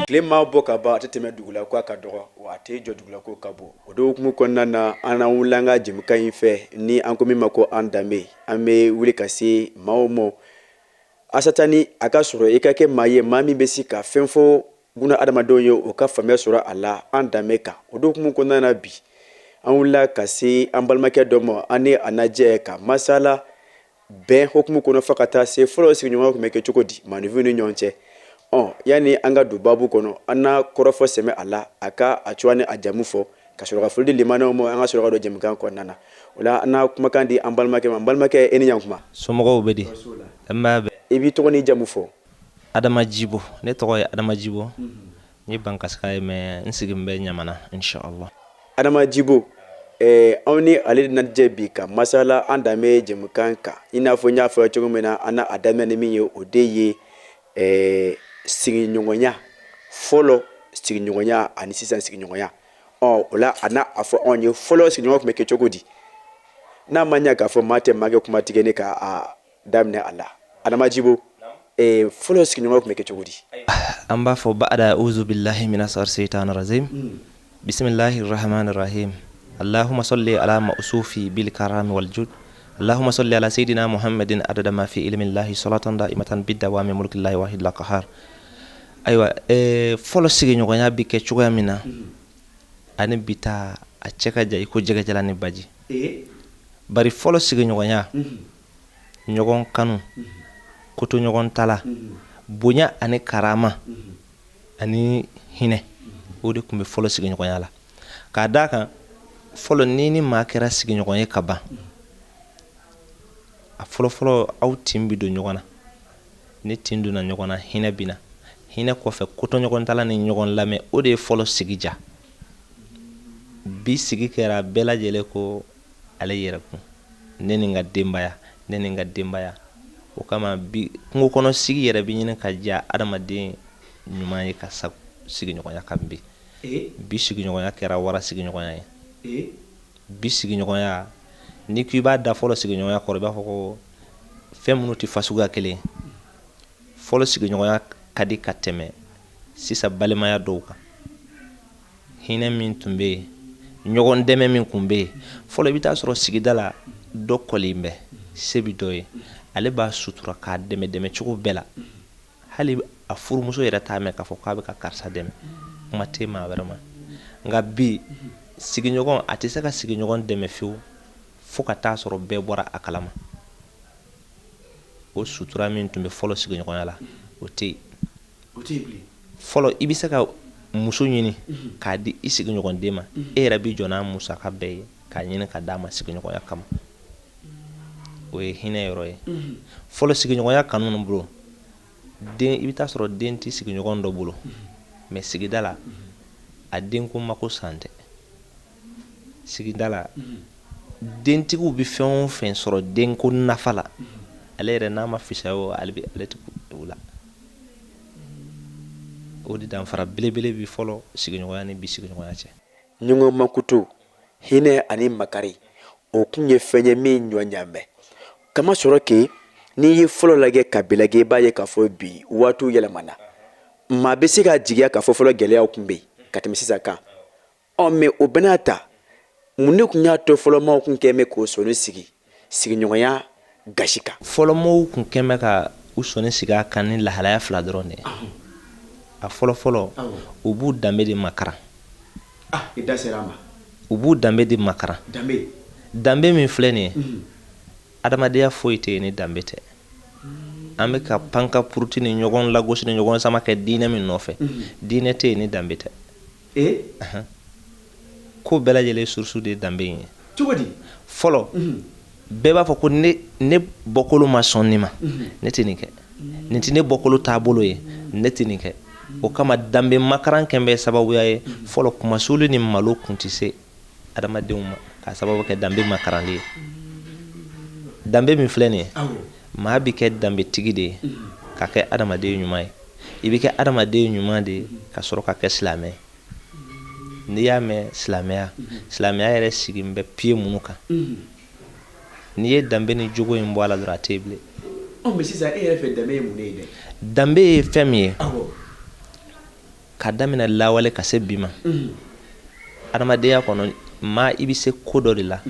Tile ma bɔ ka ban, a tɛ tɛmɛ dugu la ko a ka dɔgɔ, wa a tɛ jɔ dugu la ko ka bon. O de hukumu kɔnɔna na, an n'an wulila an ka jɛmukan in fɛ ni an ko min ma ko An Danbe. An bɛ wuli ka se maa o ma asatani a ka sɔrɔ i ka kɛ maa ye, maa min bɛ se ka fɛn fɔ buna adamadenw ye, o ka faamuya sɔrɔ a la an danbe kan. O de hukumu kɔnɔna na, bi an wulila ka se an balimakɛ dɔ ma, an ni a na jɛ ka masala bɛn hukumu kɔnɔ, fo ka taa se fɔlɔ sigiɲɔgɔnya tun bɛ kɛ cogo di maaninfinw ni ɲɔgɔn cɛ. Ɔ yanni an ka don baabu kɔnɔ, an na kɔrɔfɔ sɛmɛ a la, a ka a cogoya ni a jamu fɔ, ka sɔrɔ ka foli di limanaw ma, an ka sɔrɔ ka don jɛmukan kɔnɔna na. O la, an na kumakan di an balimakɛ ma. An balimakɛ, e ni ɲankuma. Somɔgɔw bɛ di? I b'i tɔgɔ n'i jamu fɔ. Adama Jibo, ne tɔgɔ ye Adama Jibo. N ye Bankasika ye, mais n sigin bɛ Ɲamana, inshallah. Adama Jibo, anw ni ale na jɛ bi ka masala an danbe jɛmukan kan. I n'a fɔ n y'a fɔ cogo min na, an na a daminɛ ni min ye, o de ye sigiɲɔgɔnya, fɔlɔ sigiɲɔgɔnya ani sisan sigiɲɔgɔnya. Ɔ o la, a na a fɔ anw ye fɔlɔ sigiɲɔgɔn tun bɛ kɛ cogo di. N'a ma ɲɛ k'a fɔ maa tɛ maa kɛ kumatigɛ ne ka a daminɛ a la. Adama Jibo, fɔlɔ sigiɲɔgɔnya tun bɛ kɛ cogo di? An b'a fɔ ba'da uzu billahi minas shaitanir rajim, bismillahir rahmanir rahim, allahumma salli ala ma'sufi bil karami wal jud, allahumma salli ala sayidina muhammadin adada ma fi ilmi llahi salatan da'imatan bidawami mulkillahi wahid la qahar. Ayiwa, fɔlɔ sigiɲɔgɔnya bɛ kɛ cogoya min na ani bi ta, a cɛ ka jan i ko jɛgɛjalan ni baji. Bari fɔlɔ sigiɲɔgɔnya, ɲɔgɔn kanu, kotoɲɔgɔn tala, bonya ani karama ani hinɛ, o de tun bɛ fɔlɔ sigiɲɔgɔnya la. K'a d'a kan, fɔlɔ, ni ni maa kɛra sigiɲɔgɔn ye ka ban, a fɔlɔfɔlɔ, aw tin bɛ don ɲɔgɔn na. Ni tin donna ɲɔgɔn na, hinɛ bɛ na. Hinɛ kɔfɛ, kotoɲɔgɔn tala ni ɲɔgɔn lamɛn, o de ye fɔlɔ sigi ja. Bi sigi kɛra bɛɛ lajɛlen ko ale yɛrɛ kun, ne ni n ka denbaya, ne ni n ka denbaya. O kama bi, kungo kɔnɔ sigi yɛrɛ bɛ ɲini ka diya adamaden ɲuman ye ka sa sigiɲɔgɔnya kan. Bi, bi sigiɲɔgɔnya kɛra wara sigiɲɔgɔnya ye. Bi sigiɲɔgɔnya, n'i ko i b'a da fɔlɔ sigiɲɔgɔnya kɔrɔ, i b'a fɔ ko fɛn minnu tɛ fasuguya kelen. Fɔlɔ sigiɲɔgɔnya ka di ka tɛmɛ sisan balimaya dɔw kan. Hinɛ min tun bɛ yen, ɲɔgɔn dɛmɛ min tun bɛ yen fɔlɔ, i bɛ taa sɔrɔ sigida la, dɔ kɔlen bɛ, se bɛ dɔ ye, ale b'a sutura k'a dɛmɛ dɛmɛ cogo bɛɛ la. Hali a furumuso yɛrɛ t'a mɛn k'a fɔ k'a bɛ ka karisa dɛmɛ, kuma tɛ maa wɛrɛ ma. Nka bi sigiɲɔgɔn, a tɛ se ka sigiɲɔgɔn dɛmɛ fiyewu fo ka taa sɔrɔ bɛɛ bɔra a kalama. O sutura min tun bɛ fɔlɔ sigiɲɔgɔnya la, o tɛ yen fɔlɔ. I bɛ se ka muso ɲini k'a di i sigiɲɔgɔn den ma, e yɛrɛ b'i jɔ n'a musaka bɛɛ ye k'a ɲini ka d'a ma sigiɲɔgɔnya kama. O ye hinɛ yɔrɔ ye. Fɔlɔ sigiɲɔgɔnya kanu bolo, den, i bɛ taa sɔrɔ den tɛ sigiɲɔgɔn dɔ bolo, mais sigida la, a den ko mako san tɛ. Sigida la, dentigiw bɛ fɛn o fɛn sɔrɔ denko nafa la, ale yɛrɛ n'a ma fisaya o, ale bɛ ale tɛ o la. O de danfara belebele bɛ fɔlɔ sigiɲɔgɔnya ni bi sigiɲɔgɔnya cɛ. Ɲɔgɔn makutu, hinɛ ani makari, o kun ye fɛn ye min ɲɔ ɲamɛ kama sɔrɔ ke. N'i ye fɔlɔ lajɛ ka bi lajɛ, i b'a ye k'a fɔ bi waatiw yɛlɛmana. Maa bɛ se k'a jigiya k'a fɔ fɔlɔ gɛlɛyaw tun bɛ yen ka tɛmɛ sisan kan. Ɔ mais o bɛɛ n'a ta, mun de tun y'a to fɔlɔmaaw tun kɛn bɛ k'o sɔnni sigi sigiɲɔgɔnya gasi kan? Fɔlɔmɔgɔw tun kɛn bɛ ka u sɔnni sigi a kan ni lahalaya fila dɔrɔn de ye. A fɔlɔfɔlɔ, u b'u danbe de makaran. Ah, i da sera a ma. U b'u danbe de makaran. Danbe. Danbe min filɛ nin ye, adamadenya foyi tɛ yen ni danbe tɛ. An bɛ ka panka puruti ni ɲɔgɔn lagosi ni ɲɔgɔn sama kɛ diinɛ min nɔfɛ, diinɛ tɛ yen ni danbe tɛ. Ko bɛɛ lajɛlen source de ye danbe in ye. Cogo di? Fɔlɔ, bɛɛ b'a fɔ ko ne bɔkolo ma sɔn nin ma, ne tɛ nin kɛ, nin tɛ ne bɔkolo taabolo ye, ne tɛ nin kɛ. O kama, danbe makaran kɛn bɛ sababuya ye. Fɔlɔ, kumasuli ni malo kun tɛ se adamadenw ma k'a sababu kɛ danbe makaranli ye. Danbe min filɛ nin ye, maa bɛ kɛ danbetigi de ye ka kɛ adamaden ɲuman ye. I bɛ kɛ adamaden ɲuman de ye ka sɔrɔ ka kɛ silamɛ ye. N'i y'a mɛn silamɛya, silamɛya yɛrɛ sigi bɛ pied minnu kan, n'i ye danbe ni jogo in bɔ a la dɔrɔn, a tɛ yen bilen. Ɔ mais sisan, e yɛrɛ fɛ, danbe ye mun de ye dɛ? Danbe ye fɛn min ye, Ka daminɛ lawale ka se bi ma, adamadenya kɔnɔ, maa i bɛ se ko dɔ de la,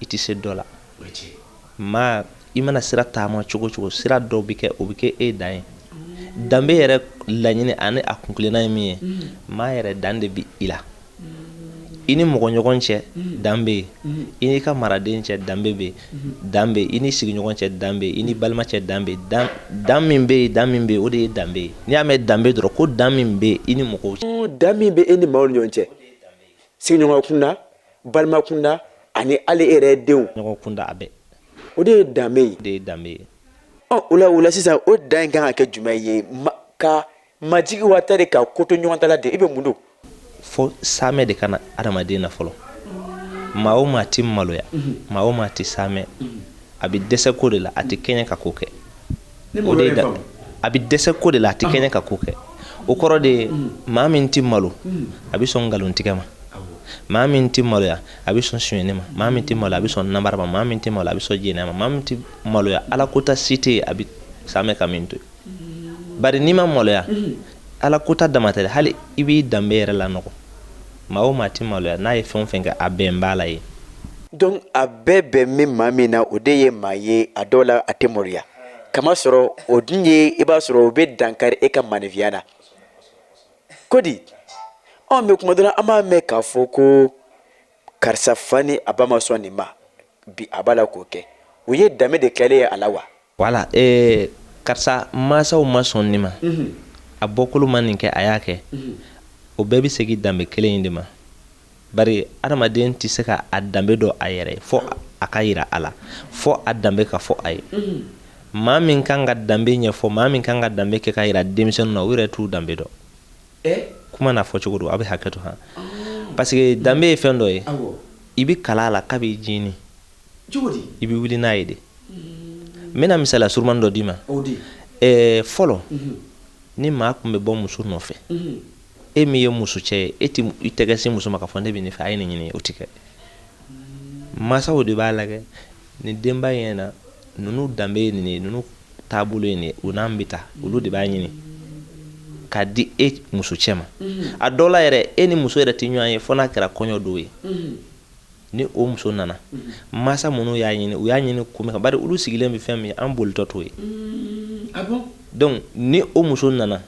i tɛ se dɔ la. Maa i mana sira taama cogo cogo, sira dɔ bɛ kɛ, o bɛ kɛ e dan ye. Danbe yɛrɛ laɲini ani a kuntilenna ye min ye, maa yɛrɛ dan de bɛ i la. I ni mɔgɔ ɲɔgɔn cɛ, dan bɛ yen. I n'i ka maraden cɛ, danbe bɛ yen, dan bɛ yen. I ni sigiɲɔgɔn cɛ, dan bɛ yen. I ni balima cɛ, dan bɛ yen. Dan min bɛ yen, dan min bɛ yen, o de ye danbe ye. N'i y'a mɛn danbe dɔrɔn, ko dan min bɛ yen i ni mɔgɔw cɛ, dan min bɛ e ni maaw ni ɲɔgɔn cɛ, sigiɲɔgɔn kunda, balima kunda, ani hali e yɛrɛ denw ɲɔgɔn kunda, a bɛɛ. O de ye danbe ye. O de ye danbe ye. Ɔ, o la sisan, o dan in kan ka kɛ jumɛn ye? Ka majigi waati de ka ko to ɲɔgɔn ta la de, i bɛ mun don? Fo saamɛ de ka na adamaden na fɔlɔ. Maa o maa ti maloya, maa o maa ti saamɛ, a bɛ dɛsɛ ko de la, a tɛ kɛɲɛ ka ko kɛ. O de ye a bɛ dɛsɛ ko de la, a tɛ kɛɲɛ ka ko kɛ. O kɔrɔ de ye, maa min tɛ malo, a bɛ sɔn nkalontigɛ ma. Maa min tɛ maloya, a bɛ sɔn sonyɛni ma. Maa min tɛ maloya, a bɛ sɔn namara ma. Maa min tɛ maloya, a bɛ sɔn jɛnɛya ma. Maa min tɛ maloya, ala kota si tɛ yen a bɛ saamɛ ka min to yen. Bari n'i ma maloya, ala kota dama tɛ dɛ, hali i b'i danbe yɛrɛ lanɔgɔ. Maa o maa tɛ maloya, n'a ye fɛn o fɛn kɛ, a bɛn b'a la yen. Donc a bɛɛ bɛn min maa min na, o de ye maa ye a dɔw la a tɛ maloya, kamasɔrɔ o dun ye, i b'a sɔrɔ o bɛ dankari e ka maninfinya na ko di. Ɔ, mais kuma dɔ la, an b'a mɛn k'a fɔ ko karisa fa ni a ba ma sɔn nin ma, bi a b'a la k'o kɛ. O ye danbe de kɛlen ye a la wa? Wala karisa mansaw ma sɔn nin ma, a bɔkolo ma nin kɛ, a y'a kɛ. O bɛɛ bɛ segin danbe kelen in de ma. Bari adamaden tɛ se ka a danbe dɔn a yɛrɛ ye fo a ka yira a la, fo a danbe ka fɔ a ye. Maa min kan ka danbe ɲɛfɔ, maa min kan ka danbe kɛ ka yira denmisɛnninw na, u yɛrɛ t'u danbe dɔn. Kuma n'a fɔ cogo don, a bɛ hakɛ to han, parce que danbe ye fɛn dɔ ye, i bɛ kalan a la kabi jinin, i bɛ wuli n'a ye de. N bɛna misaliya surumani dɔ d'i ma. Fɔlɔ, ni maa tun bɛ bɔ muso nɔfɛ, e min ye muso cɛ ye, e tɛ i tɛgɛ sin muso ma k'a fɔ ne bɛ nin fɛ, a ye nin ɲini. O tɛ kɛ. Mansaw de b'a lajɛ ni denba in na, ninnu danbe ye nin ye, ninnu taabolo ye nin ye, u n'an bɛ taa. Olu de b'a ɲini k'a di e muso cɛ ma. A dɔw la yɛrɛ, e ni muso yɛrɛ tɛ ɲɔgɔn ye fo n'a kɛra kɔɲɔ don ye. Ni o muso nana, mansa minnu y'a ɲini, u y'a ɲini kun min kan, bari olu sigilen bɛ fɛn min ye, an bolitɔ t'o ye. Donc ni o muso nana,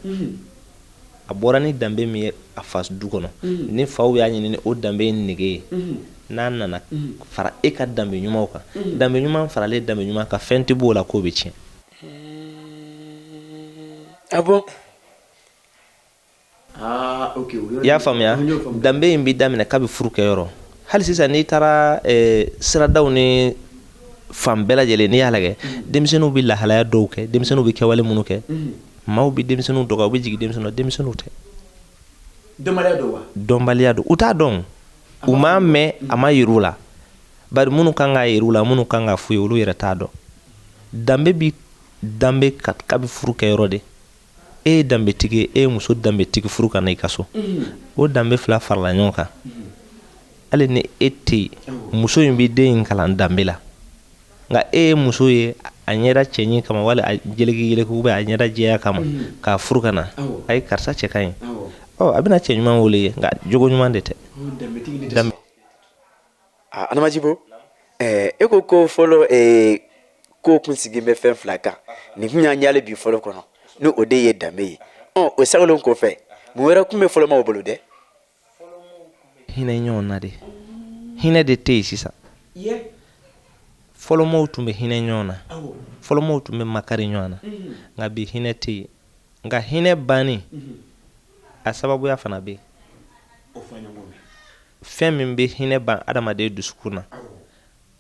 a bɔra ni danbe min ye a fa du kɔnɔ, ni faw y'a ɲini ni o danbe in nege ye, n'a nana fara e ka danbe ɲumanw kan, danbe ɲuman faralen danbe ɲuman kan, fɛn tɛ b'o la k'o bɛ tiɲɛ. Ah bon. I y'a faamuya? Danbe in bɛ daminɛ kabi furu kɛyɔrɔ. Hali sisan, n'i taara siradaw ni fan bɛɛ lajɛlen, n'i y'a lajɛ, denmisɛnninw bɛ lahalaya dɔw kɛ, denmisɛnninw bɛ kɛwale minnu kɛ, maaw bɛ denmisɛnninw dɔgɔya, u bɛ jigin denmisɛnninw na. Denmisɛnninw tɛ, dɔnbaliya don, u t'a dɔn, u m'a mɛn, a ma yir'u la. Bari minnu kan k'a yir'u la, minnu kan k'a f'u ye, olu yɛrɛ t'a dɔn. Danbe bi danbe kabi furu kɛyɔrɔ de. E ye danbetigi ye, e ye muso danbetigi furu ka na i ka so, o danbe fila farala ɲɔgɔn kan. Hali ni e tɛ yen, muso in bɛ den in kalan danbe la. Nka e ye muso ye a ɲɛda cɛɲi kama, wali a jeleki yeleki, ou bien a ɲɛda jɛya kama, k'a furu ka na, a ye karisa cɛ ka ɲi, ɔ, a bɛna cɛ ɲuman wele ye, nka jogo ɲuman de tɛ. Adama Jibo, e ko fɔlɔ ko kun sigi bɛ fɛn fila kan. Nin kun y'an y'ale bi fɔlɔ kɔnɔ, ni o de ye danbe ye. Ɔ, o sagalen kɔfɛ, mun wɛrɛ kun bɛ fɔlɔmaw bolo dɛ? Hinɛ ɲɔgɔn na de, hinɛ de tɛ yen sisan. Fɔlɔmaw tun bɛ hinɛ ɲɔgɔn na, fɔlɔmaw tun bɛ makari ɲɔgɔn na, nka bi hinɛ tɛ yen. Nka hinɛ banni a sababuya fana bɛ yen. Fɛn min bɛ hinɛ ban adamaden dusukun na,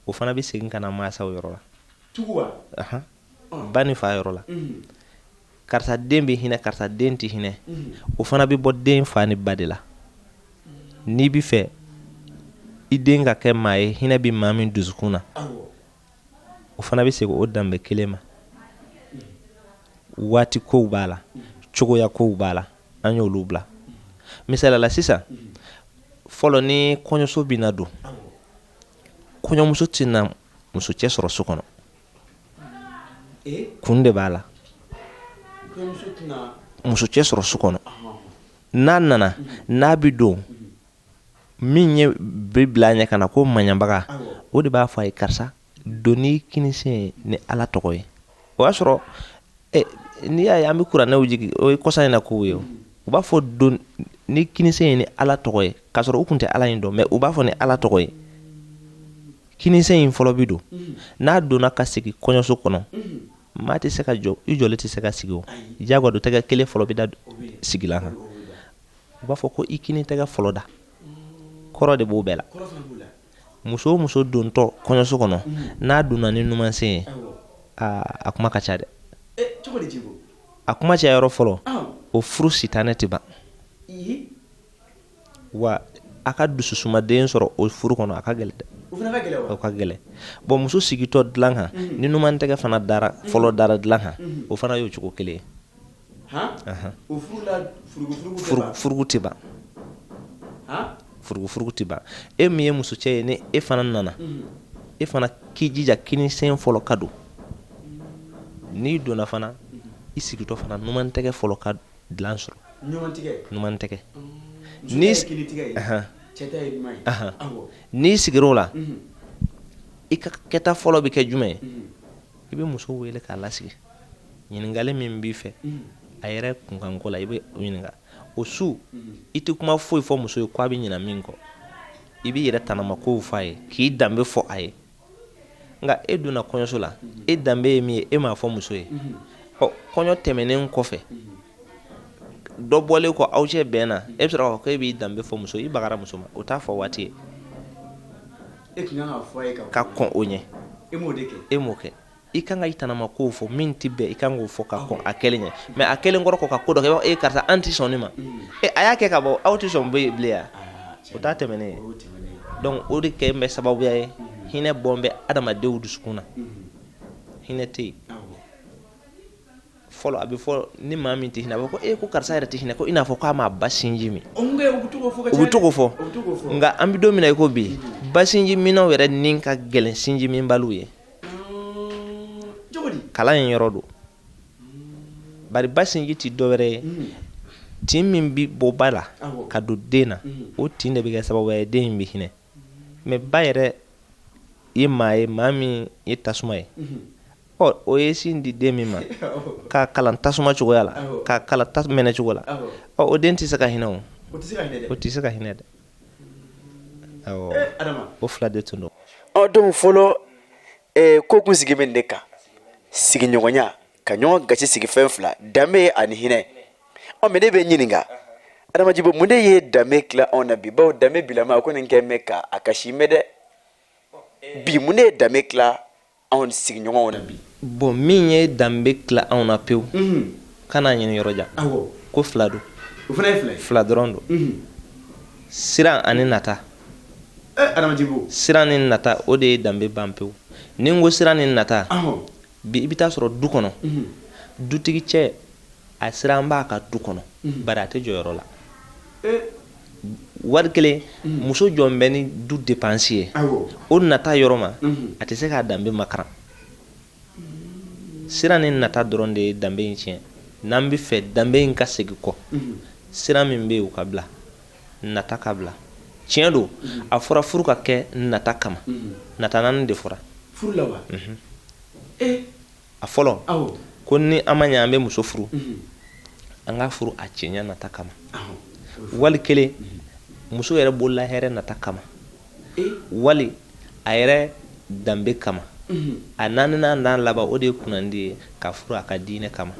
o fana bɛ segin ka na mansaw yɔrɔ la, ba ni fa yɔrɔ la. Karisa den bɛ hinɛ, karisa den tɛ hinɛ, o fana bɛ bɔ den fa ni ba de la. N'i bɛ fɛ i den ka kɛ maa ye hinɛ bɛ maa min dusukun na, o fana bɛ segin o danbe kelen ma. Waati kow b'a la, cogoya kow b'a la, an y'olu bila. Misali la sisan, fɔlɔ, ni kɔɲɔso bɛ na don, kɔɲɔmuso tɛna muso cɛ sɔrɔ so kɔnɔ. Kun de b'a la, muso cɛ sɔrɔ so kɔnɔ. N'a nana, n'a bɛ don, min ye bɛ bila a ɲɛ ka na ko maɲabaga, o de b'a fɔ a ye: karisa, don n'i kinisen ye ni Ala tɔgɔ ye. O y'a sɔrɔ n'i y'a ye an bɛ kuranɛw jigin, o ye kɔsa in na kow ye. O u b'a fɔ don ni kinisen ye ni Ala tɔgɔ ye, k'a sɔrɔ u tun tɛ Ala in dɔn, mais u b'a fɔ ni Ala tɔgɔ ye. Kinisen in fɔlɔ bɛ don. N'a donna ka sigi kɔɲɔso kɔnɔ, maa tɛ se ka jɔ, i jɔlen tɛ se ka sigi. O diyagoya don, tɛgɛ kelen fɔlɔ bɛ da sigilan kan. U b'a fɔ ko i kini tɛgɛ fɔlɔ da. Kɔrɔ de b'o bɛɛ la. Muso o muso dontɔ kɔɲɔso kɔnɔ, n'a donna ni numansen ye, aa, a kuma ka ca dɛ. A kuma caya yɔrɔ fɔlɔ, o furu sitanɛ tɛ ban wa. A ka dususumaden sɔrɔ o furu kɔnɔ, a ka gɛlɛn dɛ, o ka gɛlɛn. Bon, muso sigitɔ dilan kan ni numan tɛgɛ fana dara fɔlɔ, dara dilan kan, o fana y'o cogo kelen ye. Furugu tɛ ban, furugufurugu tɛ ban. E min ye musocɛ ye, ni e fana nana, e fana k'i jija kinisen fɔlɔ ka don. N'i donna fana, i sigitɔ fana, numan tɛgɛ fɔlɔ ka dilan sɔrɔ, numan tɛgɛ. N'i sigir'o la, i ka kɛta fɔlɔ bɛ kɛ jumɛn ye? I bɛ muso wele k'a lasigi. Ɲininkali min b'i fɛ a yɛrɛ kunkanko la, i bɛ o ɲininka. O su, i tɛ kuma foyi fɔ muso ye ko a bɛ ɲina min kɔ. I b'i yɛrɛ tanamakow fɔ a ye, k'i danbe fɔ a ye. Nka e donna kɔɲɔso la, e danbe ye min ye, e m'a fɔ muso ye. Ɔ, kɔɲɔ tɛmɛnen kɔfɛ, dɔ bɔlen kɔ aw cɛ bɛn na, e bɛ sɔrɔ k'a fɔ ko e b'i danbe fɔ muso ye. I bagara muso ma, o t'a fɔ waati ye. Ka kɔn o ɲɛ, e m'o kɛ. I kan ka i tanamakow fɔ. Min tɛ bɛn, i kan k'o fɔ ka kɔn a kɛlen ɲɛ. Mais a kɛlen kɔrɔ kɔ ka ko dɔ kɛ, i b'a fɔ e karisa, an tɛ sɔn nin ma. E a y'a kɛ ka bɔ, aw tɛ sɔn bilen yan, o t'a tɛmɛnen ye. Donc o de kɛ bɛ sababuya ye, hinɛ bɔn bɛ adamadenw dusukun na, hinɛ tɛ yen. Fɔlɔ, a bɛ fɔ ni maa min tɛ hinɛ, a bɛ fɔ ko e ko karisa yɛrɛ tɛ hinɛ, ko i n'a fɔ k'a ma ba sinji min. U bɛ to k'o fɔ. Nka an bɛ don min na i ko bi, ba sinji minnaw yɛrɛ ni ka gɛlɛn sinji minbaliw ye. Kalan in yɔrɔ don, bari ba sinji tɛ dɔwɛrɛ ye, tin min bɛ bɔ ba la ka don den na, o tin de bɛ kɛ sababu ye den in bɛ hinɛ. Mais ba yɛrɛ ye maa ye, maa min ye tasuma ye. Ɔ, o ye sin di den min ma k'a kalan tasuma cogoya la, k'a kalan mɛnɛ cogo la, ɔ, o den tɛ se ka hinɛ. O o tɛ se ka hinɛ dɛ. Awɔ, o fila de tun don. Ɔ, donc fɔlɔ ko kun sigi bɛ de kan, sigiɲɔgɔnya ka ɲɔgɔn gasi sigi, fɛn fila, danbe ani hinɛ. Ɔ, mais ne bɛ ɲininka, Adama Jibo, mun de ye danbe tila anw na bi? Bawo danbe bilama ko nin kɛ mɛn ka a kasi mɛn dɛ. Bi, mun de ye danbe tila anw sigiɲɔgɔnw na bi? Bon, min ye danbe tila anw na pewu, kan'a ɲini yɔrɔ jan, ko fila don. O fana ye fila ye? Fila dɔrɔn don, siran ani nata. Adama Jibo. Siran ni nata, o de ye danbe ban pewu. Ni n ko siran ni nata, bi i bɛ taa sɔrɔ du kɔnɔ, dutigi cɛ, a siran b'a ka du kɔnɔ, bari a tɛ jɔyɔrɔ la. Wari kelen, muso jɔn bɛ ni du dépense ye, o nata yɔrɔ ma, a tɛ se k'a danbe makaran. Siran ni nata dɔrɔn de ye danbe in tiɲɛ. N'an bɛ fɛ danbe in ka segin kɔ, siran min bɛ yen, o ka bila, nata ka bila. Tiɲɛ don, a fɔra furu ka kɛ nata kama. Nata naani de fɔra. Furu la wa? A fɔlɔ, ko ni an ma ɲɛ an bɛ muso furu, an k'a furu a cɛɲɛ nata kama, wali kelen muso yɛrɛ bolola hɛrɛ nata kama, wali a yɛrɛ danbe kama. A naaninan n'a laban, o de ye kunnandi ye, ka furu a ka diinɛ kama.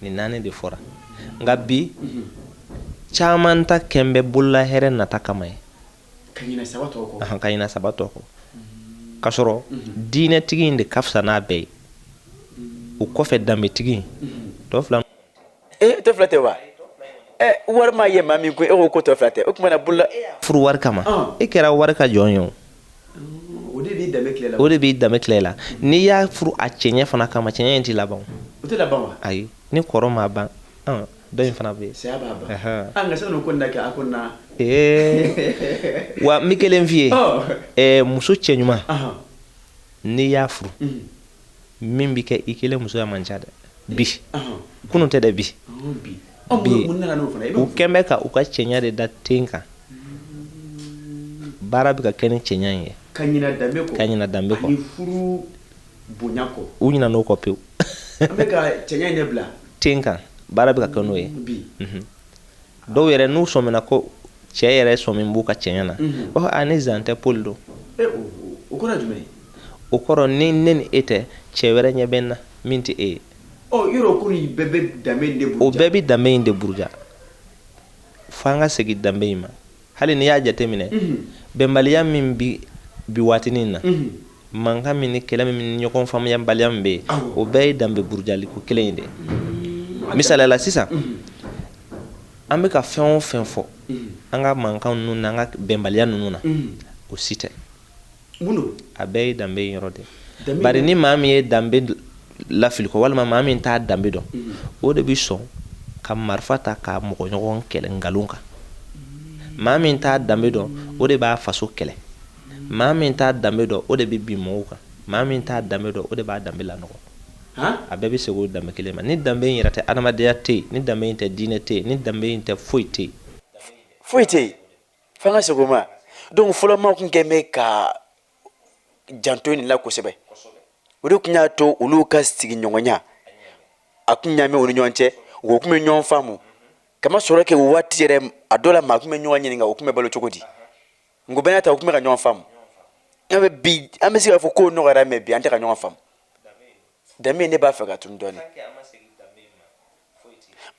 Nin naani de fɔra. Nka bi, caman ta kɛn bɛ bolola hɛrɛ nata kama ye, ka ɲinɛ saba tɔ kɔ. Ka ɲinɛ saba tɔ kɔ, k'a sɔrɔ diinɛtigi in de ka fisa n'a bɛɛ ye. O kɔfɛ, danbetigi in tɔ fila. E, tɔ fila tɛ wa? Ɛ, wari ma ye maa min kun, e ko ko tɔ fila tɛ. O tuma na bolola furu wari kama, e kɛra wari ka jɔn ye. O o de b'i danbe tila la. O de b'i danbe tila i la. N'i y'a furu a cɛɲɛ fana kama, cɛɲɛ in t'i laban. O tɛ laban wa? Ayi, ni kɔrɔ ma ban, dɔ in fana bɛ yen. Saya b'a ban. An nka sani o ko na kɛ, a ko na. Ee, wa n bɛ kelen f'i ye. Muso cɛ ɲuman, n'i y'a furu, min bɛ kɛ i kelen musoya man ca dɛ bi. Kunun tɛ dɛ, bi. Bi u kɛn bɛ ka u ka cɛɲa de da ten kan. Baara bɛ ka kɛ ni cɛɲa in ye. Ka ɲina danbe kɔ. Ka ɲina danbe kɔ. Ani furu bonya kɔ. U ɲinan'o kɔ pewu. An bɛ ka cɛɲa in de bila. Ten kan, baara bɛ ka kɛ n'o ye. Bi. Dɔw yɛrɛ n'u sɔmina ko cɛ yɛrɛ sɔmi b'u ka cɛɲa na, u b'a fɔ a ni zan tɛ Paul don. O kɔrɔ ye jumɛn ye? O kɔrɔ ni ne ni e tɛ, cɛ wɛrɛ ɲɛ bɛ n na min tɛ e ye. Ɔ yɔrɔ ko nin bɛɛ bɛ danbe in de buruja. O bɛɛ bɛ danbe in de buruja. F'an ka segin danbe in ma. Hali n'i y'a jateminɛ, bɛnbaliya min bi bi waatinin na, mankan min ni kɛlɛ min ni ɲɔgɔn faamuyabaliya min bɛ yen, o bɛɛ ye danbe burujali ko kelen in de ye. Misaliya la sisan, an bɛ ka fɛn o fɛn fɔ an ka mankan ninnu n'an ka bɛnbaliya ninnu na, o si tɛ. Mun don? A bɛɛ ye danbe in yɔrɔ de ye. Bari ni maa min ye danbe lafili kɔ walima maa min t'a danbe dɔn, o de bɛ sɔn ka marifa ta k'a mɔgɔ ɲɔgɔn kɛlɛ nkalon kan. Maa min t'a danbe dɔn, o de b'a faso kɛlɛ. Maa min t'a danbe dɔn, o de bɛ bin mɔgɔw kan. Maa min t'a danbe dɔn, o de b'a danbe lanɔgɔ. A bɛɛ bɛ segin o danbe kelen ma. Ni danbe in yɛrɛ tɛ, adamadenya tɛ yen. Ni danbe in tɛ, diinɛ tɛ yen. Ni danbe in tɛ, foyi tɛ yen. Foyi tɛ yen. F'an ka segin o ma. Donc fɔlɔ maaw tun kɛn bɛ ka janto nin la kosɛbɛ. O de tun y'a to olu ka sigiɲɔgɔnya a tun ɲaami u ni ɲɔgɔn cɛ, u tun bɛ ɲɔgɔn faamu. Kamasɔrɔ kɛ waati yɛrɛ a dɔw la maa tun bɛ ɲɔgɔn ɲininka u tun bɛ balo cogo di. Nka bɛɛ n'a ta u tun bɛ ka ɲɔgɔn faamu. An bɛ bi an bɛ se k'a fɔ kow nɔgɔyara mais bi an tɛ ka ɲɔgɔn faamu. Danbe ne b'a fɛ ka tunu dɔɔnin.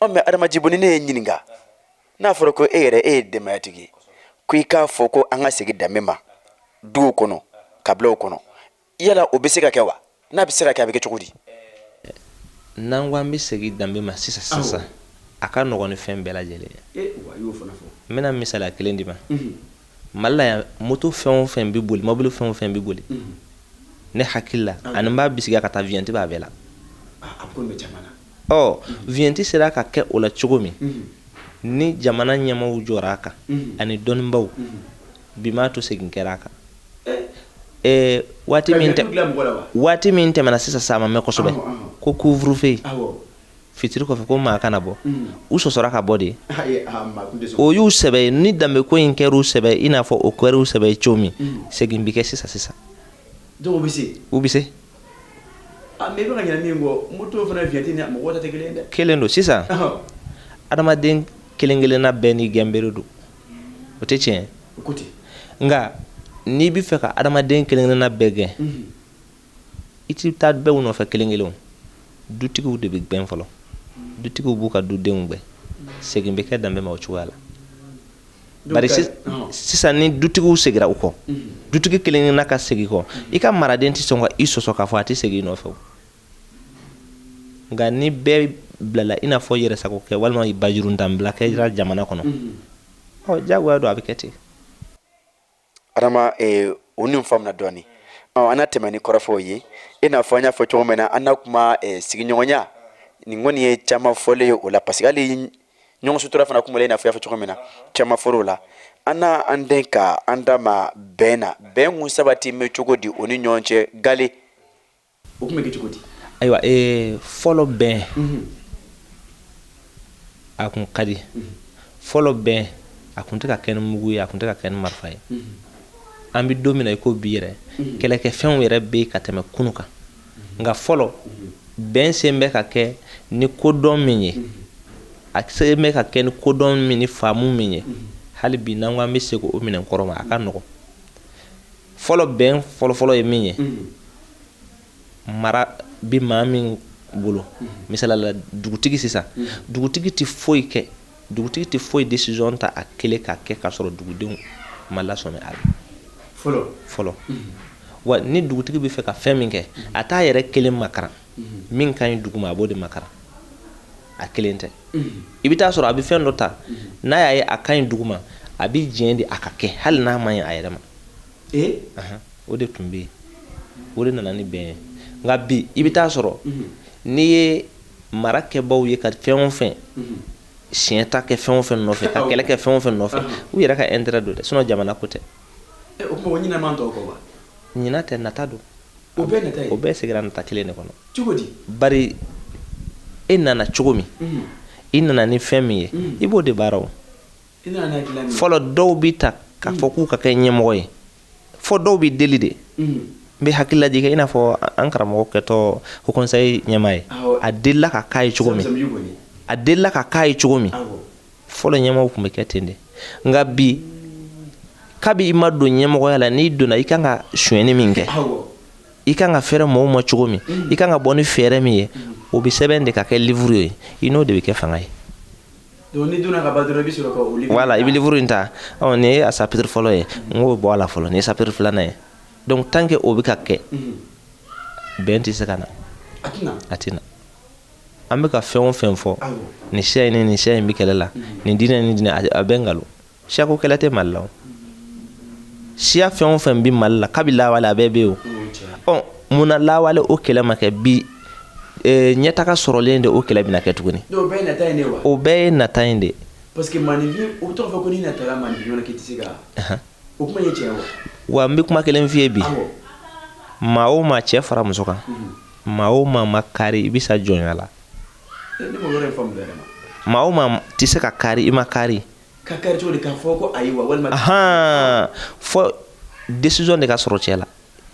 Ɔ mais Adama Jibo ni ne ye ɲininka n'a fɔra ko e yɛrɛ e ye denbayatigi ye ko i k'a fɔ ko an ka segin danbe ma duw kɔnɔ kabilaw kɔnɔ yala o bɛ se ka kɛ wa n'a bɛ se ka kɛ a bɛ kɛ cogo di n'an ko an bɛ segin danbe ma sisan sisan a ka nɔgɔn ni fɛn bɛɛ lajɛlen ye n bɛna misaliya kelen d'i ma mali la yan moto fɛn o fɛn bɛ boli mobili fɛn o fɛn bɛ boli ne hakili la ani n b'a bisigiya ka taa vignette b'a bɛɛ la ɔ vignette sera ka kɛ o la cogo min ni jamana ɲɛmaaw jɔra a kan ani dɔnnibaw bi m'a to segin kɛra a kan waati min waati min tɛmɛna sisan sa a ma mɛn kosɛbɛ ko couvre-feu fitiri kɔfɛ ko maa kana bɔ u sɔsɔra ka bɔ de o y'u sɛbɛ ye ni danbeko in kɛra u sɛbɛ i n'a fɔ o kɛra u sɛbɛ ye cogo min segin bɛ kɛ sisan sisan u bɛ se u bɛ se mais i bɛ ka ɲinɛ min kɔ moto fana vignette ni mɔgɔ ta tɛ kelen ye dɛ kelen don sisan adamaden kelen kelenna bɛɛ n'i gɛnbere don o tɛ tiɲɛ nka n'i bɛ fɛ ka adamaden kelen kelenna bɛɛ gɛn i tɛ taa bɛɛ nɔfɛ kelen kelen dutigiw de bɛ gɛn fɔlɔ dutigiw b'u ka dudenw gɛn segin bɛ kɛ danbe ma o cogoya la bari sisan ni dutigiw seginna u kɔ dutigi kelen kelenna ka segin kɔ i ka maraden tɛ sɔn ka i sɔsɔ k'a fɔ a tɛ segin i nɔfɛ o nka ni bɛɛ bilala i n'a fɔ yɛrɛsago kɛ walima bajuruntanbila kɛra jamana kɔnɔ ɔ jagoya don a bɛ kɛ ten adama o nin faamuna dɔɔni an na tɛmɛ ni kɔrɔfɔw ye i n'a fɔ an y'a fɔ cogo min na an na kuma sigiɲɔgɔnya nin kɔni ye caman fɔlen ye o la parce que hali ɲɔgɔn sutura fana kuma la i n'a fɔ i y'a fɔ cogo min na caman fɔra o la an na an den ka an da ma bɛn na bɛn kun sabati bɛ cogo di o ni ɲɔgɔn cɛ gale o tun bɛ kɛ cogo di ayiwa ee, fɔlɔ bɛn a kun ka di fɔlɔ bɛn a kun tɛ ka kɛ ni mugu ye a kun tɛ ka kɛ ni marifa ye an bɛ don min na i ko bi yɛrɛ kɛlɛkɛfɛnw yɛrɛ bɛ yen ka tɛmɛ kunu kan nka fɔlɔ bɛn sen bɛ ka kɛ ni kodɔn min ye a sen bɛ ka kɛ ni kodɔn min ni faamu min ye hali bi n'an ko an bɛ segin o minɛn kɔrɔ ma a ka nɔgɔn fɔlɔ bɛn fɔlɔfɔlɔ ye min ye mara bi maa min bolo misali la dugutigi sisan dugutigi tɛ foyi kɛ dugutigi tɛ foyi décision ta a kelen k'a kɛ k'a sɔrɔ dugudenw ma lasɔmi a la fɔlɔ fɔlɔ wa ni dugutigi bɛ fɛ ka fɛn min kɛ a t'a yɛrɛ kelen makaran min ka ɲi dugu ma a b'o de makaran a kelen tɛ i bɛ taa sɔrɔ a bɛ fɛn dɔ ta n'a y'a ye a ka ɲi dugu ma a bɛ diɲɛ di a ka kɛ hali n'a man ɲi a yɛrɛ ma o de tun bɛ yen o de nana ni bɛn ye nka bi i bɛ taa sɔrɔ n'i ye mara kɛbaw ye ka fɛn o fɛn siɲɛ ta kɛ fɛn o fɛn nɔfɛ ka kɛlɛ kɛ fɛn o fɛn nɔfɛ u yɛrɛ ka intérêt don dɛ sinon jamana ko tɛ o tuma o ɲinɛ man tɔw kɔ wa ɲinɛ tɛ nata don o bɛɛ nata ye o bɛɛ seginna nata kelen de kɔnɔ cogo di bari e nana cogo min I nana ni fɛn min ye, i b'o de baara. O fɔlɔ, dɔw bɛ ta k'a fɔ k'u ka kɛ ɲɛmɔgɔ ye, fɔ dɔw bɛ deli de. N bɛ hakili lajigin, i n'a fɔ an karamɔgɔ kɛtɔ haut conseil ɲɛmaa ye, a delila ka k'a ye cogo min, a delila ka k'a ye cogo min. Fɔlɔ ɲɛmɔgɔw tun bɛ kɛ ten de. Nka bi, kabi i ma don ɲɛmɔgɔya la, n'i donna, i kan ka sonyɛni min kɛ, i kan ka fɛrɛ mɔgɔw ma cogo min, i kan ka bɔ ni fɛɛrɛ min ye, o bɛ sɛbɛn de ka kɛ livre ye. I n'o de bɛ kɛ fanga ye. Voilà, i bɛ livre in ta. Ɔ, nin ye a chapitre fɔlɔ ye, n k'o bɔ a la fɔlɔ. Nin ye chapitre filanan ye. Donc tant que o bɛ ka kɛ, bɛn tɛ se ka na, a tɛ na. An bɛ ka fɛn o fɛn fɔ, nin siya in ni nin siya in bɛ kɛlɛ la, nin diinɛ ni diinɛ, a bɛɛ nkalon. Siyako kɛlɛ tɛ Mali la. O siya fɛn o fɛn bɛ Mali la kabi lawale, a bɛɛ bɛ yen. O ɔ, mun na lawale o kɛlɛ ma kɛ? Bi ɲɛtaga sɔrɔlen de, o kɛlɛ bɛna kɛ tuguni. O bɛɛ ye nata in de ye. Parce que maninfin, o bɛ tɔgɔ fɔ ko n'i natara maninfin na, k'i tɛ se ka, o kuma ye tiɲɛ wa? Wa n bɛ kuma kelen f'i ye bi. Maa o maa, cɛ fara muso kan, maa o maa ma kari, i bɛ sa jɔnya la. Maa o maa tɛ se ka kari, i ma kari. Ka kari cogo di? K'a fɔ ko ayi wa, walima? Fɔ décision de ka sɔrɔ cɛ la,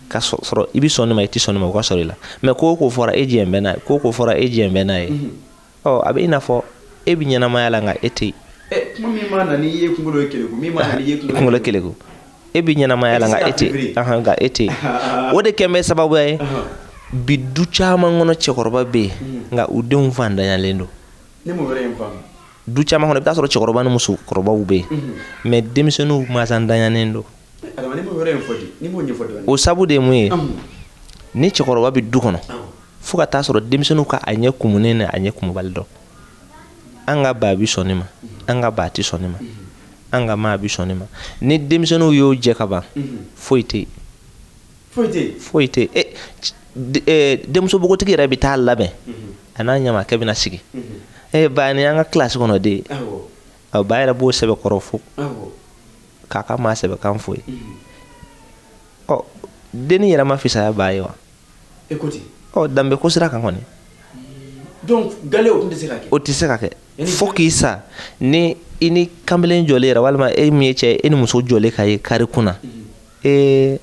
ka sɔrɔ i bɛ sɔn nin ma, i tɛ sɔn nin ma, o ka sɔrɔ i la. Mais ko o ko fɔra, e jɛn bɛ n'a ye, ko o ko fɔra, e jɛn bɛ n'a ye. Ɔ, a bɛ i n'a fɔ e bɛ ɲɛnamaya la, nka e tɛ yen. Kuma min ma na n'i ye kunkolo ye keleku, min ma na n'i ye kunkolo keleku, e bɛ ɲɛnamaya la, nka e tɛ yen, nka e tɛ yen. O de kɛn bɛ sababu ye bi, du caman kɔnɔ, cɛkɔrɔba bɛ yen, nka u denw fantanyalen don. Du caman kɔnɔ, i bɛ taa sɔrɔ cɛkɔrɔba ni musokɔrɔbaw bɛ yen, mais denmisɛnninw mansatanyanen don. O sabu de ye mun ye? Ni cɛkɔrɔba bɛ du kɔnɔ, fo ka taa sɔrɔ denmisɛnninw ka a ɲɛ kumunen ni a ɲɛ kumubali dɔn. An ka ba bɛ sɔn nin ma, an ka ba tɛ sɔn nin ma, an ka maa bɛ sɔn nin ma. Ni denmisɛnninw y'o jɛ ka ban, foyi tɛ yen. Foyi tɛ yen. Denmuso npogotigi yɛrɛ bɛ taa labɛn, a n'a ɲamakɛ bɛna sigi. E ba, nin y'an ka kilasi kɔnɔ den ye. Ba yɛrɛ b'o sɛbɛkɔrɔ fo k'a ka maa sɛbɛkan fo ye. Ɔ, dennin yɛrɛ ma fisaya ba ye wa? Ɔ, danbe ko sira kan kɔni. Donc gale, o tun tɛ se ka kɛ. O tɛ se ka kɛ fo k'i sa. Ni i ni kanbelen jɔlen yɛrɛ, walima e min ye cɛ ye, e ni muso jɔlen ka ye kari kunna, ee,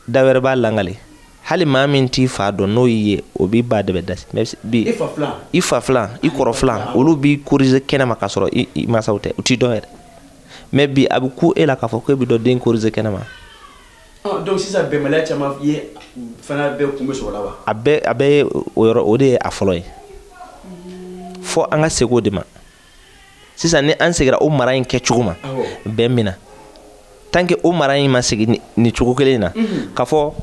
da wɛrɛ b'a langali. Hali maa min t'i fa dɔn, n'o y'i ye, o b'i ba dɛbɛ dasi. Bi i fa filan, i kɔrɔ filan, olu b'i corriger kɛnɛma k'a sɔrɔ i mansaw tɛ, u t'i dɔn yɛrɛ. Mais bi, a bɛ ku e la k'a fɔ ko e bɛ dɔ den corriger kɛnɛma. Donc sisan, bɛnbaliya caman ye fana bɛɛ kun bɛ sɔrɔ la wa? A bɛɛ o yɔrɔ, o de ye a fɔlɔ ye. Fo an ka segin o de ma sisan. Ni an seginna o mara in kɛcogo ma, bɛn bɛ na. Tant que o mara in ma segin nin cogo kelen in na, k'a fɔ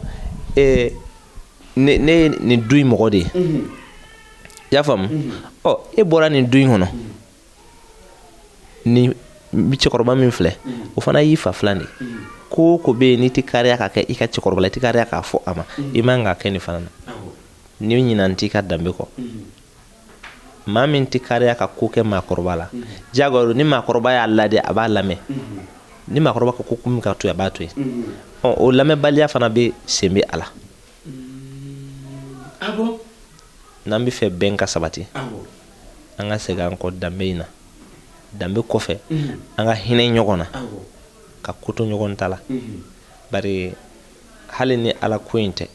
ne ye nin du in mɔgɔ de ye, i y'a faamu? Ɔ, e bɔra nin du in kɔnɔ, ni cɛkɔrɔba min filɛ, o fana y'i fa filan de ye. Ko o ko bɛ yen, n'i tɛ kariya ka kɛ i ka cɛkɔrɔba la, i tɛ kariya k'a fɔ a ma, i man k'a kɛ nin fana na. Ni ɲinan t'i ka danbe kɔ, maa min tɛ kariya ka ko kɛ maakɔrɔba la, diyagoya don. Ni maakɔrɔba y'a ladi, a b'a lamɛn. Ni maakɔrɔba ko ko min ka to yen, a b'a to yen. Ɔ, o lamɛnbaliya fana bɛ sen bɛ a la. N'an bɛ fɛ bɛn ka sabati, an ka segin an kɔ danbe in na. Danbe kɔfɛ, an ka hinɛ ɲɔgɔn na, ka ko to ɲɔgɔn ta la. Bari hali ni Ala ko in tɛ,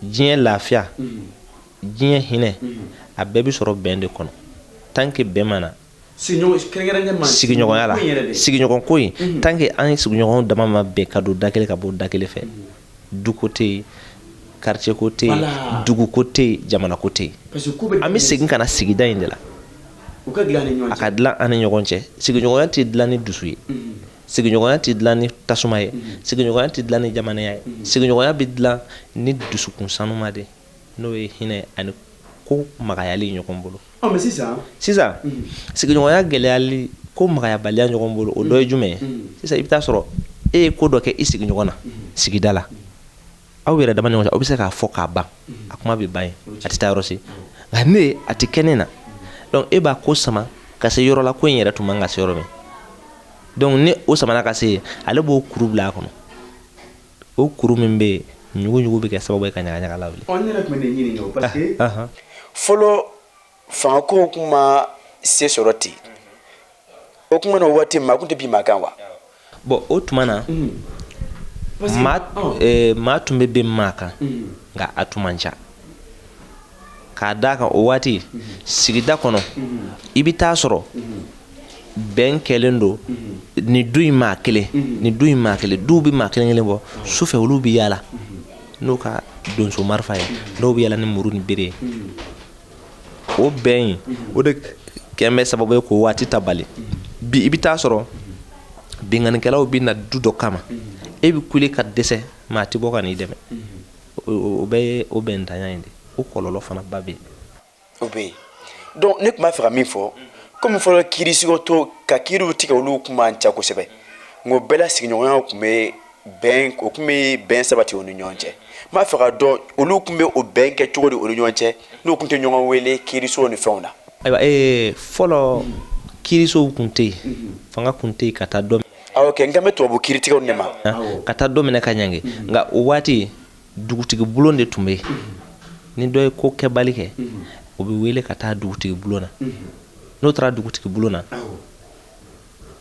diɲɛ lafiya, diɲɛ hinɛ, a bɛɛ bɛ sɔrɔ bɛn de kɔnɔ. Tant que bɛn ma na sigiɲɔgɔnya la, sigiɲɔgɔn ko in, tant que an sigiɲɔgɔn dama ma bɛn ka don da kelen ka bɔ da kelen fɛ, duko tɛ yen, quartier ko tɛ yen, duguko tɛ yen, jamana ko tɛ yen. An bɛ segin ka na sigida in de la, a ka dilan an ni ɲɔgɔn cɛ. Sigiɲɔgɔnya tɛ dilan ni dusu ye, sigiɲɔgɔnya tɛ dilan ni tasuma ye, sigiɲɔgɔnya tɛ dilan ni jamanaya ye. Sigiɲɔgɔnya bɛ dilan ni dusukun sanuma de, n'o ye hinɛ ani ko magayali ɲɔgɔn bolo. Sisan sigiɲɔgɔnya gɛlɛyali, ko magayabaliya ɲɔgɔn bolo, o dɔ ye jumɛn ye? Sisan i bɛ taa sɔrɔ e ye ko dɔ kɛ i sigiɲɔgɔn na sigida la, aw yɛrɛ dama ɲɔgɔn cɛ, aw bɛ se k'a fɔ k'a ban, a kuma bɛ ban yen, a tɛ taa yɔrɔ si. Nka ne a tɛ kɛ ne na, donc e b'a ko sama ka se yɔrɔ la, ko in yɛrɛ tun man ka se yɔrɔ min. Donc ni o samana ka se yen, ale b'o kuru bila a kɔnɔ. O kuru min bɛ yen, ɲugu ɲugu bɛ kɛ sababu ye ka ɲagaɲaga lawuli. Ne yɛrɛ tun bɛ nin ɲininka o, parce que fɔlɔ Fangako tun ma se sɔrɔ ten o tuma na, o waati maa tun tɛ bin maa kan wa? Bon, o tuma na, maa tun bɛ bin maa kan, nka a tun man ca, k'a d'a kan o waati sigida kɔnɔ, i bɛ taa sɔrɔ bɛn kɛlen don ni du in maa kelen, ni du in maa kelen, duw bɛ maa kelen kelen bɔ. Sufɛ, olu bɛ yaala n'u ka donso marifa ye, dɔw bɛ yaala ni muru ni bere ye. O bɛn in, o de kɛn bɛ sababu ye k'o waati ta bali. Bi, i bɛ taa sɔrɔ binkannikɛlaw bɛ na du dɔ kama, e bɛ kule ka dɛsɛ, maa tɛ bɔ ka n'i dɛmɛ. O bɛɛ ye o bɛntanya in de, o kɔlɔlɔ fana ba bɛ yen. O bɛ yen. Donc ne tun b'a fɛ ka min fɔ, komi fɔlɔ kiiriso to ka kiiriw tigɛ, olu tun man ca kosɛbɛ, nka o bɛɛ la sigiɲɔgɔnya tun bɛ bɛn, o tun bɛ bɛn sabati u ni ɲɔgɔn cɛ. N b'a fɛ ka dɔn, olu tun bɛ o bɛn kɛ cogo di u ni ɲɔgɔn cɛ, n'u tun tɛ ɲɔgɔn wele kiiriso ni fɛnw na? Ayiwa, fɔlɔ kiirisow tun tɛ yen, fanga tun tɛ yen ka taa dɔ Awɔ kɛ, n kan bɛ tubabu kiiritigɛw de ma. Ka taa dɔ minɛ ka ɲangi. Nka o waati, dugutigi bulon de tun bɛ yen. Ni dɔ ye ko kɛbali kɛ, o bɛ wele ka taa dugutigi bulon na. N'o taara dugutigi bulon na,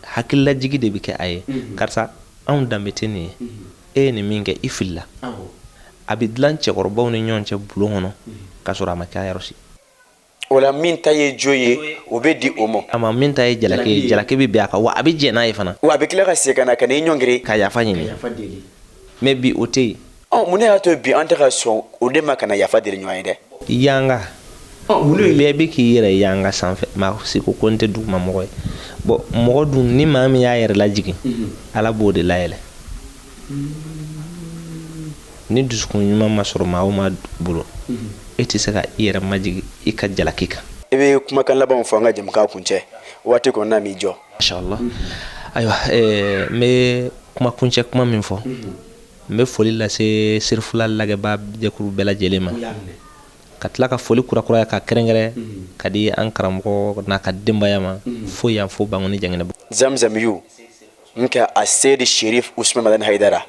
hakililajigi de bɛ kɛ a ye: karisa, anw danbe tɛ nin ye, e ye nin min kɛ, i filila. A bɛ dilan cɛkɔrɔbaw ni ɲɔgɔn cɛ bulon kɔnɔ, ka sɔrɔ a ma kɛ yɔrɔ si. O la, min ta ye jo ye, o bɛ di o ma. A ma, min ta ye jalaki ye, jalaki bɛ bɛn a kan, wa a bɛ jɛn n'a ye fana. Wa a bɛ tila ka segin ka na ka n'i ɲɔngiri. Ka yafa ɲini. Mais bi, o tɛ yen. Ɔ, mun de y'a to bi an tɛ ka sɔn o de ma ka na yafa deli ɲɔgɔn ye dɛ? Yanga bɛɛ bɛ k'i yɛrɛ yanga sanfɛ, maa si ko ko n tɛ duguma mɔgɔ ye. Bon, mɔgɔ dun, ni maa min y'a yɛrɛ lajigin, Ala b'o de layɛlɛ. Ni dusukun ɲuman ma sɔrɔ maa o maa bolo, e tɛ se ka i yɛrɛ majigin i ka jalaki kan. I bɛ kumakan labanw fɔ an ka jɛmukan kuncɛ waati kɔnɔna m'i jɔ. Inshallah. Ayiwa, n bɛ kuma kuncɛ kuma min fɔ, n bɛ foli lase Serifula lagɛbaa jɛkulu bɛɛ lajɛlen ma, ka tila ka foli kurakuraya ka kɛrɛnkɛrɛn ka di an karamɔgɔ n'a ka denbaya ma, fo yan, fo Bankoni Janginɛ. Zamzamiyu nka a Seyidi Sherif Usman Madani Hayidara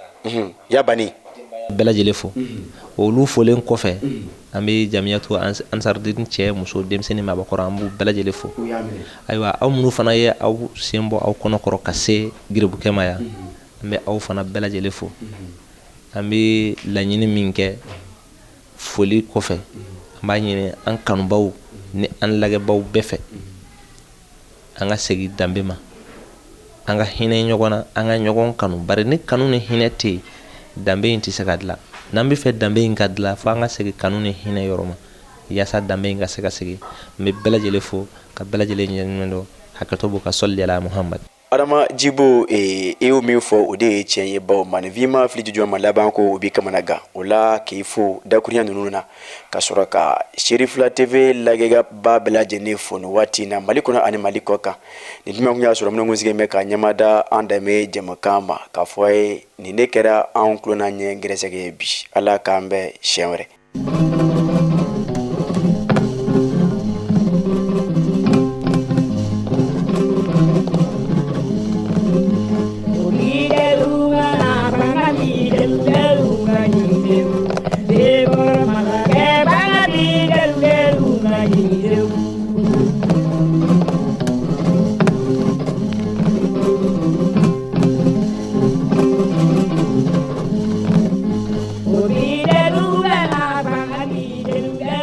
ya bani. Bɛɛ lajɛlen fo. Olu folen kɔfɛ, an bɛ jamiyatu Ansardin, cɛ, muso, denmisɛnnin, maabakɔrɔ, an b'u bɛɛ lajɛlen fo. Ayiwa, aw minnu fana ye aw sen bɔ aw kɔnɔkɔrɔ ka se geribukɛ ma yan, an bɛ aw fana bɛɛ lajɛlen fo. An bɛ laɲini min kɛ foli kɔfɛ, an b'a ɲini an kanubaw ni an lagɛbaw bɛɛ fɛ, an ka segin danbe ma, an ka hinɛ ɲɔgɔn na, an ka ɲɔgɔn kanu, bari ni kanu ni hinɛ tɛ yen, danbe in tɛ se ka dilan. N'an bɛ fɛ danbe in ka dilan, fo an ka segin kanu ni hinɛ yɔrɔ ma, yaasa danbe in ka se ka segin. N bɛ bɛɛ lajɛlen fo ka bɛɛ lajɛlen ɲɛɲuman dɔn. Hakɛto b'u ka sɔli ala Muhamad. Adama Jibo, e y'o min fɔ, o de ye tiɲɛ ye, bawo maaninfin ma fili jujɔn ma, laban ko o b'i kamana gan. O la, k'i fo dakurunya ninnu na, ka sɔrɔ ka Serifula TV lagɛba bɛɛ lajɛlen fo nin waati in na, Mali kɔnɔ ani Mali kɔ kan. Nin jumɛn kun y'a sɔrɔ minnu kun sigilen bɛ ka ɲɛmada an danbe jɛmukan ma, k'a fɔ a ye nin de kɛra anw tulo n'a ɲɛ gɛrɛsɛgɛ ye bi. Ala k'an bɛn siɲɛ wɛrɛ.